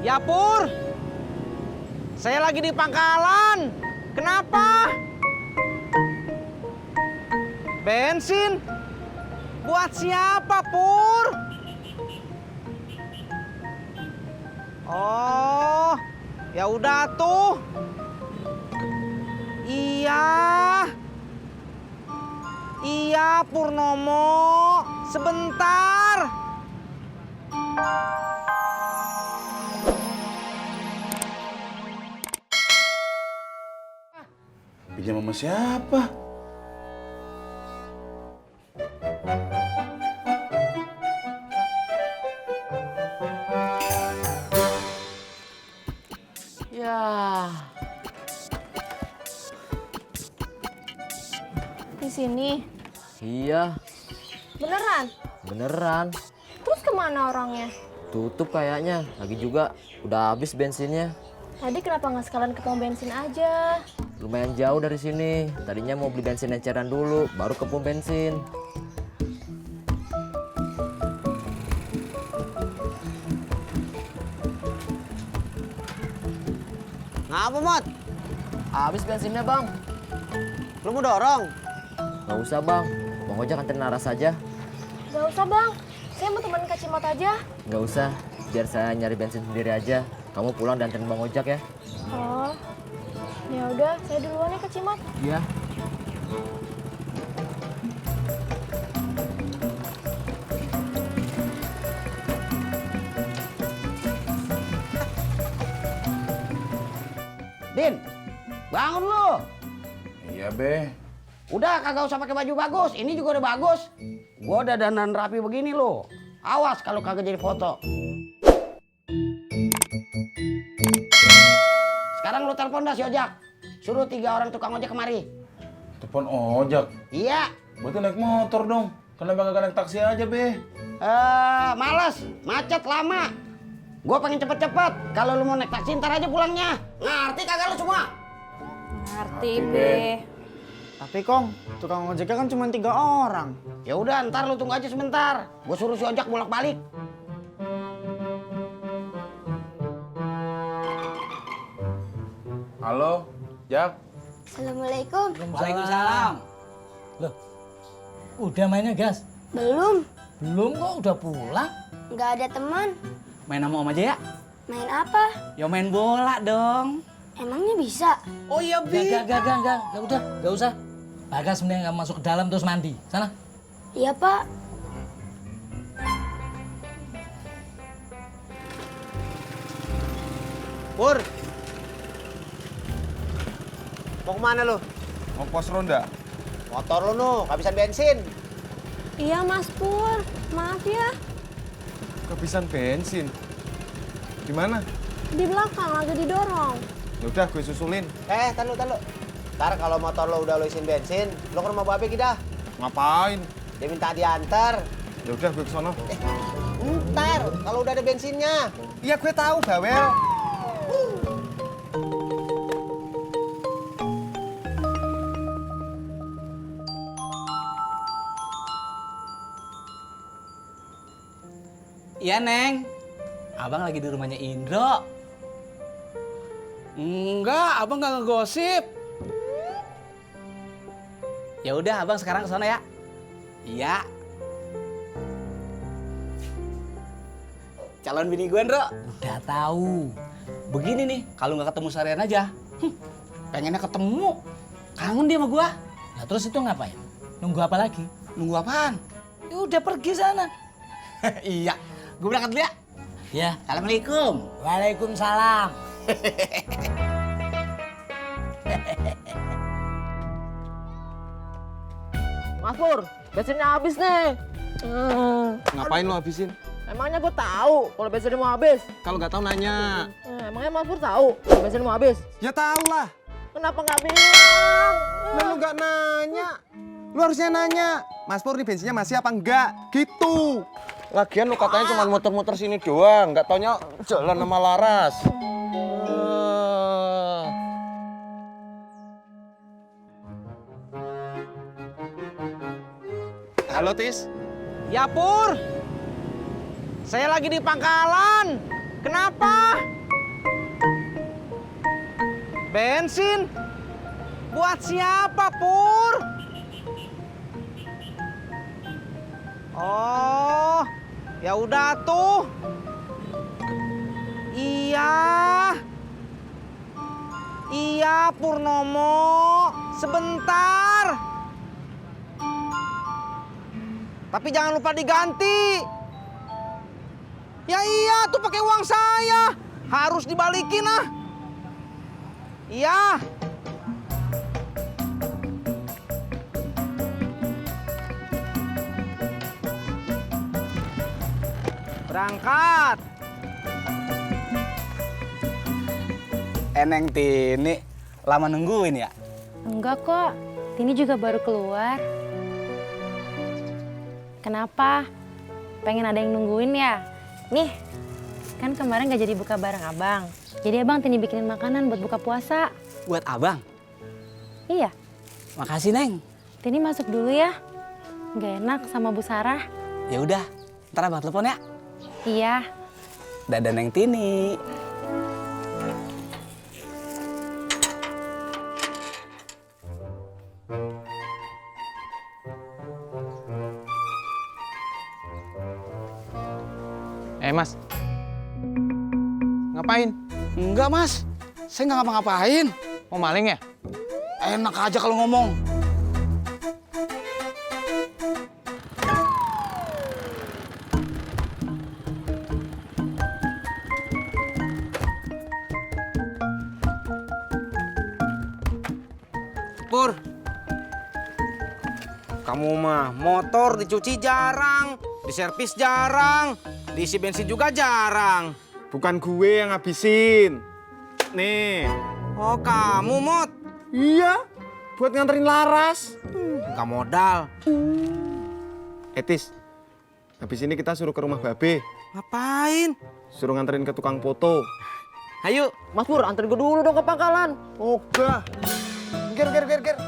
Ya Pur, saya lagi di pangkalan. Kenapa? Bensin? Buat siapa, Pur? Oh, ya udah tuh. Iya. Iya, Purnomo. Sebentar. Pinjam sama siapa? Ya. Di sini? Iya, Beneran? beneran. Terus kemana orangnya? Tutup kayaknya. Lagi juga udah habis bensinnya. Tadi kenapa nggak sekalian ke pom bensin aja? Lumayan jauh dari sini. Tadinya mau beli bensin eceran dulu, baru ke pom bensin. Ngapa, Mot? Habis bensinnya, Bang. Lu mau dorong? Nggak usah, Bang. Bang ojek anterin Laras aja. Gak usah bang, saya mau temenin Kak Cimot aja. Nggak usah, biar saya nyari bensin sendiri aja. Kamu pulang dan anterin Bang ojek ya. Oh, ya udah, saya duluan ya Kak Cimot. Iya. Din, bangun lu. Iya, Be. Udah kagak usah pakai baju bagus. Ini juga udah bagus. Gua udah dandan rapi begini lo. Awas kalau kagak jadi foto. Sekarang lu telepon dah si ojek. Suruh 3 orang tukang ojek kemari. Telepon ojek. Iya. Berarti naik motor dong. Kenapa gak naik taksi aja, Be? Males, macet lama. Gua pengen cepet-cepet. Kalau lu mau naik taksi ntar aja pulangnya. Ngerti kagak lu semua? Ngerti, Be. Tapi Kong, tukang ojeknya kan cuma 3 orang. Ya udah, ntar lu tunggu aja sebentar. Gua suruh si ojek bolak-balik. Halo, Jak. Assalamualaikum. Waalaikumsalam. Loh, udah mainnya gas? Belum, Belum kok, udah pulang. nggak ada teman. Main sama Om aja ya? Main apa? Ya main bola dong. Emangnya bisa? Oh iya, Bi. Gak, udah, gak usah. Bagas mending kamu masuk ke dalam terus mandi. Sana. Iya Pak. Pur. Mau kemana lu? Mau pos ronda? Motor lu nu, kehabisan bensin. Iya Mas Pur, maaf ya. Kehabisan bensin. Di mana? Di belakang lagi didorong. Ya udah, gue susulin. Tahan lu. Ntar kalau motor lo udah lo isiin bensin, lo ke rumah Babe kita. Ngapain? Dia minta diantar. Ya udah, gue kesana. Ntar, kalau udah ada bensinnya. Iya, gue tahu, bawel. Iya, Neng. Abang lagi di rumahnya Indro. Enggak, abang nggak ngegosip. Ya udah, abang sekarang ke sana ya. Iya. Calon bini gue, Ndro. Udah tahu. Begini nih, kalau nggak ketemu seharian aja, pengennya ketemu. Kangen dia sama gua. Nah, terus itu ngapain? Nunggu apa lagi? Nunggu apaan? Ya udah pergi sana. Iya. Gue berangkat dulu ya. Ya. Assalamualaikum. Waalaikumsalam. Mas Pur, bensinnya habis nih. Ngapain lo habisin? Emangnya gue tahu kalau bensinnya mau habis? Kalau nggak tahu nanya. Emangnya Mas Pur tahu kalau bensinnya mau habis? Ya tahu lah. Kenapa nggak bilang? Lah lu nggak nanya. Lu harusnya nanya. Mas Pur, nih bensinnya masih apa enggak? Gitu. Lagian lu katanya cuma muter-muter sini doang. Nggak taunya jalan sama Laras. Halo, Tis. Ya Pur, saya lagi di pangkalan. Kenapa? Bensin? Buat siapa, Pur? Oh, ya udah tuh. Iya. Iya, Purnomo. Sebentar. Tapi jangan lupa diganti. Ya iya, tuh pakai uang saya. Harus dibalikin ah. Iya. Berangkat. Eneng Tini, lama nungguin ya? Enggak kok, Tini juga baru keluar. Kenapa? Pengen ada yang nungguin ya? Nih, kan kemarin gak jadi buka bareng abang. Jadi abang Tini bikinin makanan buat buka puasa. Buat abang? Iya, Makasih, Neng. Tini masuk dulu ya. Gak enak sama Bu Sarah. Ya udah, ntar abang telepon ya. Iya. Dadah, Neng Tini. Mas. Ngapain? Enggak, Mas. Saya nggak ngapa-ngapain. Mau maling ya? Enak aja kalau ngomong. Pur. Kamu mah motor dicuci jarang, diservis jarang, diisi bensin juga jarang. Bukan gue yang ngabisin. Nih. Oh, kamu, Mot? Iya, buat nganterin Laras. Gak modal. Etis, habis ini kita suruh ke rumah Babe. Ngapain? Suruh nganterin ke tukang foto. Ayo, Mas Pur, anterin gue dulu dong ke pangkalan. Oga. Ger.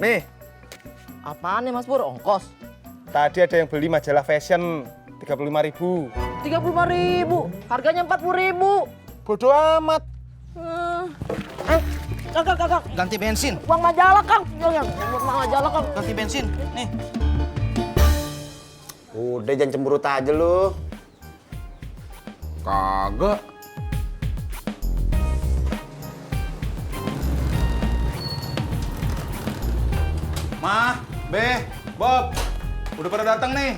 Nih, Apaan nih Mas Pur? Ongkos? tadi ada yang beli majalah fashion 35.000. 35.000, harganya 40.000. Bodoh amat. Kakak, Ganti bensin. uang majalah Kang. Yang buat majalah Kang. Ganti bensin. Nih. Udah jangan cemberut aja lu. Kagak. Ma, Be, Bob, udah pada datang nih.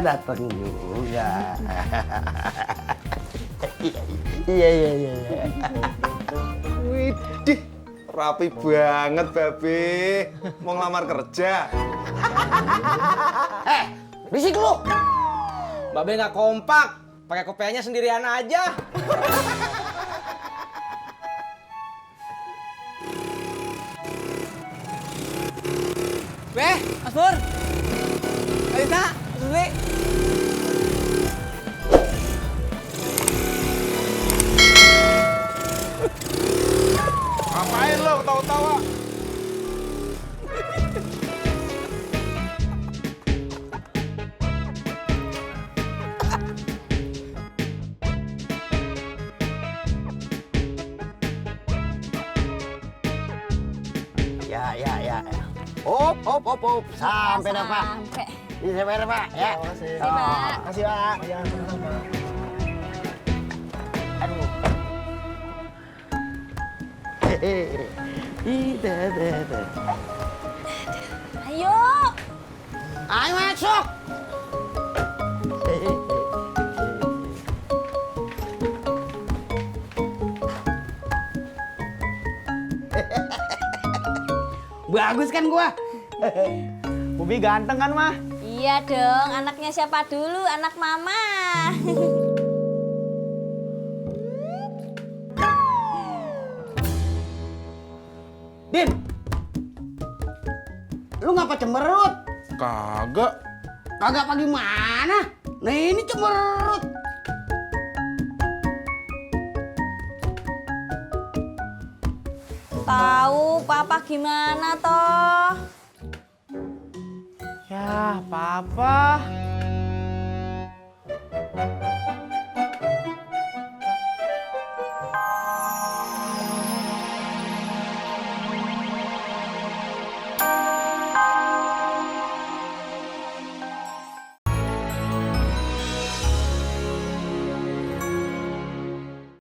Datang juga. Iya. Widih, rapi banget, Babe. Mau ngelamar kerja. Berisik lu. Babe nggak kompak. Pakai kopiahnya sendirian aja. Beh, Mas Pur. Alisa, Suli. Ngapain lo ketawa-tawa? Ya. Hop. Sampai dah, Pak. Sampai. Ini sampai dah, Pak. Ya. Makasih, Pak. Makasih, Pak. Aduh. Ayo. Ayo masuk. Bagus kan gua? Bubi ganteng kan, Mah? Iya dong, anaknya siapa dulu? Anak mama. Din. Lu ngapa cemberut? Kagak. Kagak apa gimana? Nah ini cemberut. Tahu papa gimana toh? Ya, papa.